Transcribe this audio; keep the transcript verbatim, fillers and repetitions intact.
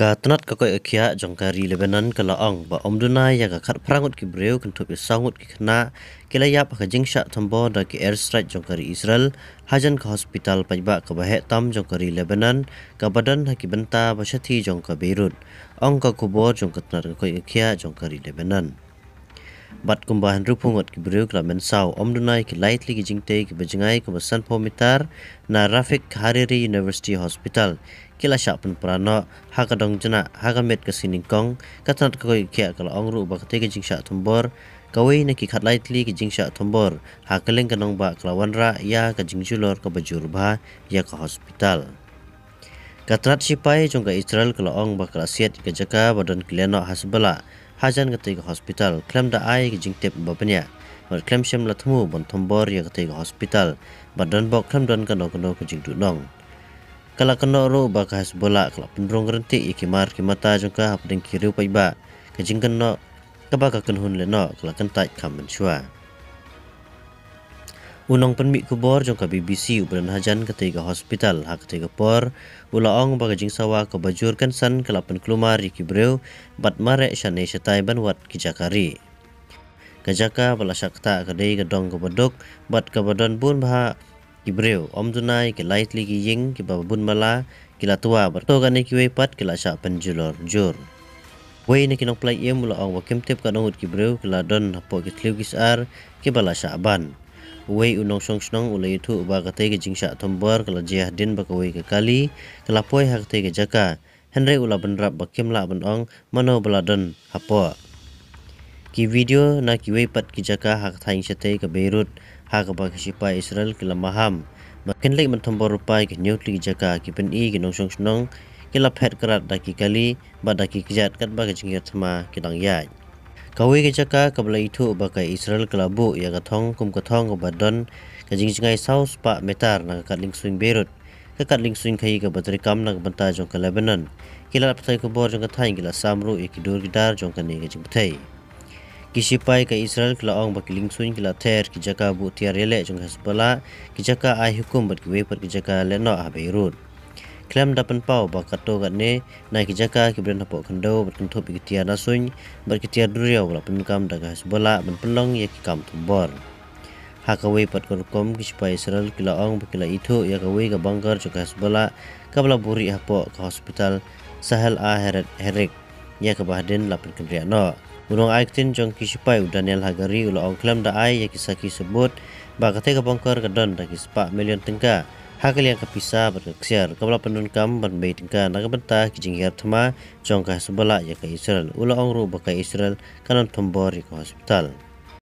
Ka tnat ka koit ka khiah jong ka ri Lebanon ka la ong ba ym duna ïa ka khatphra ngut ki briew, kynthup ïa saw ngut ki khynnah, ki la ïap ha ka jingshah thombor da ki airstrike jong ka ri Israel hajan ka hospital paidbah kaba heh tam jong ka ri Lebanon, kaba don ha ki bynta ba shathie jong ka Beirut, ong ka khubor jong ka tnat ka koit ka khiah jong ka ri Lebanon. Bad kumba hynriewphew ngut ki briew ki la mynsaw, ym duna ïa ki lai tylli ki jingtei kiba jngai kumba sanphew mitar na Rafik Hariri University Hospital, ki la shah pynpra noh ha ka dong jnah ha ka miet ka sngi nyngkong. Ka tnat ka koit ka khiah ka la ong ruh ba katei ka jingshah thombor, kawei na ki khatlai tylli ki jingshah thombor ha kylleng ka nongbah, ka la wanrah ïa ka jingjulor kaba jur bha ïa ka hospital. Ka tnat shipai jong ka Israel ka la ong ba ka la siat ïa ka jaka ba don ki lehnoh Hezbollah hajan katei ka hospital khlem da ai ka jingtip ba bniah, bad khlem shym la thmu ban thombor ïa katei ka hospital, bad donbok khlem don kano kano ka jingduhnong. Ka la kynnoh ruh ba ka Hezbollah ka la pynrung ryntieh ïa ki mar ki mata jong ka hapdeng ki riew paidbah, ka jingkynnoh kaba ka kynhun lehnoh ka la kyntait kham mynshuwa. U nongpynmih khubor jong ka B B C uba don hajan katei ka hospital ha katei ka por, u la ong ba ka jingsawa kaba jur kynsan ka la pynkulmar ïa ki briew bad mareh shane shatai ban wad ki jaka rieh. Ka jaka ba la shah ktah ka dei ka dong kaba duk bad kaba don bun bha ki briew, ym duna ïa ki lai tylli ki ïing kiba bun mala ki la twa, bad katto katne kiwei pat ki la shah pynjulor jur. Uwei na ki nongpynlait im u la ong ba kim tip katno ngut ki briew ki la don hapoh ki thliew ki syiar kiba la shah ban. Uwei u nongshong shnong u la ïathuh ba katei ka jingshah thombor ka la jia hadien ba kawei ka kali ka la poi ha katei ka jaka, hynrei u la bynrap ba kim lah ban ong mano ba la don hapoh. Ki video na kiwei pat ki jaka ha ka thaiñ shatei ka Beirut, ha kaba ki shipai Israel ki la maham ba kin leit ban thombor lypa ïa ki hynñiew tylli ki jaka, ki pyni ki nongshong shnong ki la phet krad da ki kali bad da ki kjat katba ka jinghiar thma ki dang ïaid. Kawei ka jaka kaba la ïathuh ba ka Israel ka la buh ïa ka thong kum ka thong kaba don ka jingjngai saw spah meter na ka katling suiñ Beirut, ka katling suiñ khaïi kaba treikam na ka bynta jong ka Lebanon. Ki lad pathai khubor jong ka thaiñ ki la sam ruh ïa ki dur ki dar jong kane ka jingpyrthei. Ki shipai ka Israel ki la ong ba ki ling suiñ ki la ther ki jaka buh tiar ïaleh jong ka Hezbollah, ki jaka ai hukum bad kiwei pat ki jaka lehnoh ha Beirut. Khlem da pynpaw ba katto katne na ki jaka kiba don hapoh khyndew bad kynthup ïa ki tiar na suiñ bad ki tiar duriaw ba la pyndonkam da ka Hezbollah ban pynlong ïa ki kam thombor. Ha kawei pat ka rukom, ki shipai Israel ki la ong ba ki la ithuh ïa kawei ka bunker jong ka Hezbollah kaba la buhrieh hapoh ka hospital Sahel A Heret Herik, ïa kaba hadien la pynkynriah noh. U nongai ktien jong ki shipai u Daniel Hagari u la ong khlem da ai ïa ki sakhi sabut ba katei ka bunker ka don da ki spah million tyngka ha ka liang ka pisa bad ka ksiar, kaba la pyndonkam ban bei tyngka na ka bynta ki jinghiar thma jong ka Hezbollah ïa ka Israel. U la ong ruh ba ka Israel kan thombor ïa ka hospital.